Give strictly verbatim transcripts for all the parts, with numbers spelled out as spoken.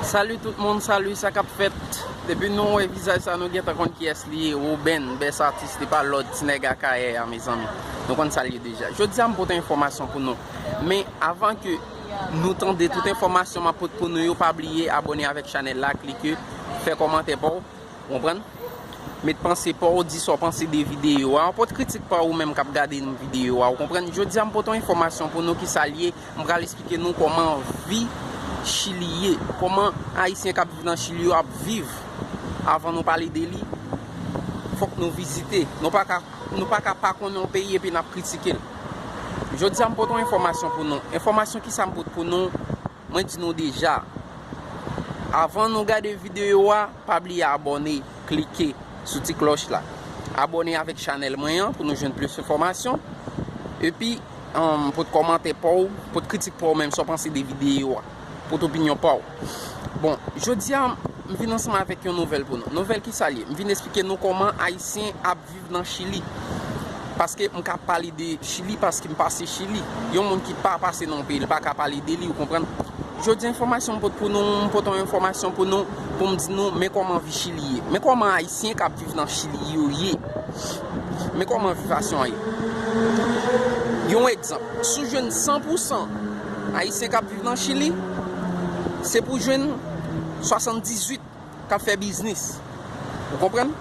Salut tout moun, salut, sa k ap fèt? Depi nou wè vizaj sa, nou gentan konn kiyès li ye. Roben, best artist, li pa lòt, ti nèg Akayè a, mezanmi. Nou konn sa l ye deja. Jodi a, m pote enfòmasyon pou nou. Men avan ke nou tande tout enfòmasyon m ap pote pou nou yo, pa bliye abòne avèk chanèl la, klike, fè kòmantè pa w, ou konprann? Met panse pa w, di sa w panse de videyo a. Ou pot kritik pa ou menm k ap gade videyo a, ou konprann? Jodi a, m pote yon enfòmasyon pou nou ki sa l ye. M pral eksplike nou kòman vi Chili ye, kòman Ayisyen k ap viv nan Chili yo ap viv. Avan nou pale de li, fòk nou vizite. Nou pa ka, nou pa ka pa konnen yon peyi epi n ap kritike l. Jodi a, m pote yon enfòmasyon pou nou. Enfòmasyon ki sa m pote pou nou, mwen di nou deja. Avan nou gade videyo a, pa bliye abòne, klike sou ti klòch la. Abòne avèk chanèl mwen an pou nou jwenn plis enfòmasyon. Epi, um, pot kòmantè pa w, pot kritik pa w menm, sa w panse de videyo a. Pot opinyon pa w. Bon, jodi a, m vin ansanm avèk yon nouvèl pou nou. Nouvèl ki sa l ye? M vin eksplike nou kòman Ayisyen ap viv nan Chili. Paske m ka pale de Chili, paske m pase Chili. Yon moun ki pa pase nan yon peyi, li pa ka pale de li, ou konprann? Jodi a, enfòmasyon m pot pou nou, m pote yon enfòmasyon pou nou, pou m di nou, men kòman vi Chili ye. Men kòman Ayisyen k ap viv nan Chili yo ye. Men kòman vivasyon an ye. Yon egzanp, si w jwenn san pou san Ayisyen k ap viv nan Chili, se pou jwenn swasanndizuit k ap fè biznis. Ou konprann?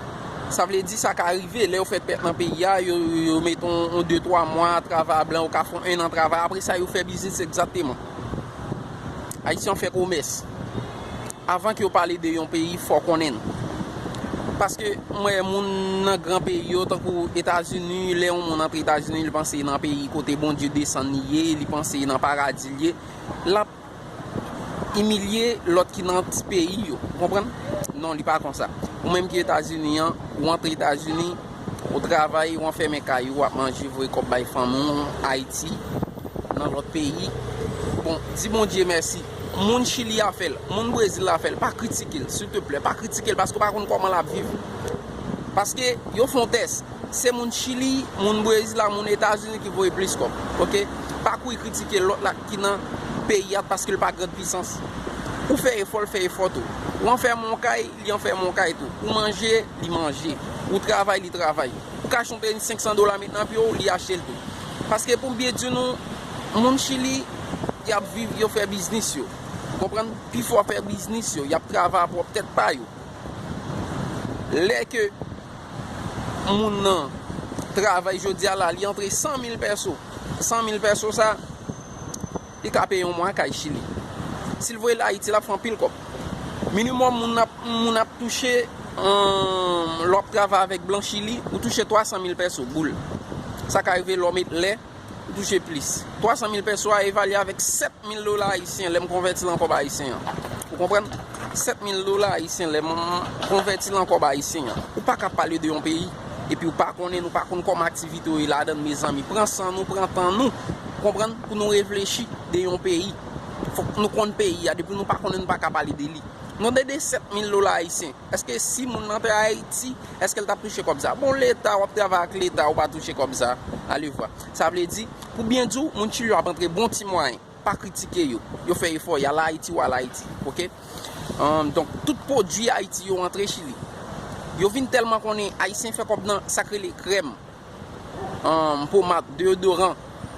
Sa vle di sa ka rive, lè yo fè pèt nan peyi a, yo, yo, yo mete yon, yon de, twa mwa travay a blan, yo ka fè yon ennan travay, apre sa yo fè biznis egzakteman. Ayisyen fè komès. Avan ke yo pale de yon peyi, fò konnen l. Paske m wè moun nan gran peyi yo, tankou Etazini, lè yon moun antre Etazini, li panse nan peyi kote Bondye desann li ye, li panse nan paradi li ye, l ap imilye lòt ki nan ti peyi yo. Ou konprann? Non, li pa konsa. Ou menm ki Etazini an, ou antre Etazini, ou travay, ou anfèmen kay ou, w ap manje, voye kòb bay fanmi w, Ayiti, nan lòt peyi. Bon, di Bondye mèsi. Moun Chili a fè l, moun Brezil la fè l, pa kritike l, silteplè, pa kritike l, paske w pa konn kòman l ap viv. Paske yo fè yon tès, se moun Chili, moun Brezil la, moun Etazini ki voye plis kòb, oke? Pa kouri kritike lòt la ki nan peyi a paske l pa grande puissance. Ou fè efò, l fè efò tou. Ou anfèmen yon kay, li anfèmen yon kay tou. Ou manje, li manje. Ou travay, li travay. Ou ka achte yon tenis senk san dola met nan pye w, li achte l tou. Paske pou m byen di nou, moun Chili, y ap viv, yo fè biznis yo. Ou konprann? Pifò fè biznis yo, y ap travay pwòp tèt pa yo. Lè ke moun nan travay jodi a la, li antre san mil pèso. San mil pèso sa, li ka peye yon mwa kay Chili. Si l voye l Ayiti, l ap fè anpil kòb. Minimòm moun ap, moun ap touche, um, lè w ap travay avèk blan Chili, ou touche twa san mil pèso, boul. Sa ka rive lè w met lè, ou touche plis. Twa san mil pèso a evalye avèk sèt mil dola ayisyen lè m konvèti l an kòb ayisyen an. Ou konprann? Sèt mil dola ayisyen lè m konvèti l an kòb ayisyen an. Ou pa ka pale de yon peyi, epi ou pa konnen, nou pa konn kòman aktivite yo ye ladan l, mezanmi. Pran san nou, pran tan nou, konprann, pou nou reflechi de yon peyi. Fòk nou konn peyi a, depi nou pa konnen, nou pa ka pale de li. Nou de, de sèt mil dola ayisyen. Èske si moun nan te Ayiti, èske l t ap touche kòb sa? Bon, Leta, w ap travay ak Leta, ou pa touche kòb sa. Alevwa. Sa vle di, pou byen di w, moun Chili yo ap antre bon ti mwayen. Pa kritike yo. Yo fè efò, y al Ayiti, w al Ayiti. Oke? Ahn, donk, tout pwodui Ayiti yo antre Chili. Yo vin tèlman konnen Ayisyen fè kòb nan sa k rele krèm. Ahn, pomad, deyodoran,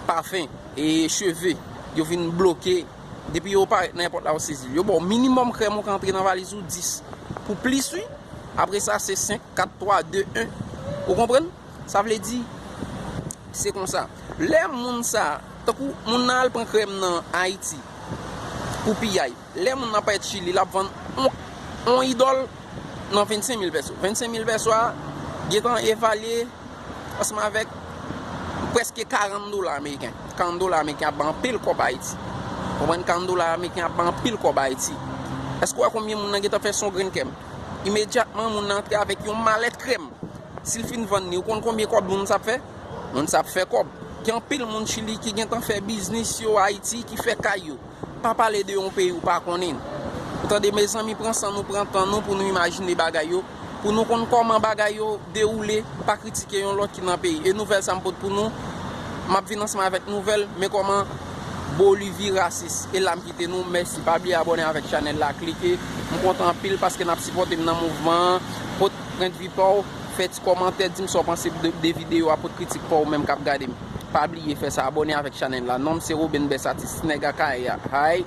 pafen, e cheve. Yo vin bloke. Depi yo parèt nan èpòt la, yo sezi l. Yo ba w minimòm krèm ou ka antre nan valiz ou, dis. Pou plis, wi. Apre sa, se senk, kat, twa, de, en. Ou konprann? Sa vle di, se konsa. Lè moun sa, tankou moun nan al pran krèm nan Ayiti, pou piyay. Lè moun nan parèt Chili, l ap vann on, on idòl nan vennsenk mil pèso. Vennsenk mil pèso a, gentan evalye ansanm avèk prèske karant dola ameriken. Karant dola ameriken ap bay anpil kòb Ayiti. Konprann, karant dola ameriken ap bay anpil kòb Ayiti. Èske w wè konbyen moun nan gentan fè sou yon grenn krèm? Imedyatman, moun nan antre avèk yon malèt krèm. Si l fin vann li, ou konn konbyen kòb moun sa ap fè? Moun sa ap fè kòb. Gen anpil moun Chili ki gentan fè biznis yo Ayiti, ki fè kay yo. Pa pale de yon peyi ou pa konnen. Ou tande, mezanmi, pran san nou, pran tan nou pou nou imajine bagay yo, pou nou konn kòman bagay yo dewoule, pa kritike yon lòt ki nan peyi. E nouvèl sa m pote pou nou, m ap vin ansanm avèk nouvèl, men kòman Olivier Rasis, e la m kite nou. Mèsi. Pa bliye abòne avèk chanèl la, klike. M kontan anpil paske n ap sipòte m nan mouvman an. Pote pwendvi pa w, fè ti kòmantè, di m sa w panse de, de videyo a, pote kritik pa w menm k ap gade m. Pa bliye fè sa, abòne avèk chanèl la. Non m se Roben Best, atis nèg Akayè a. Hay!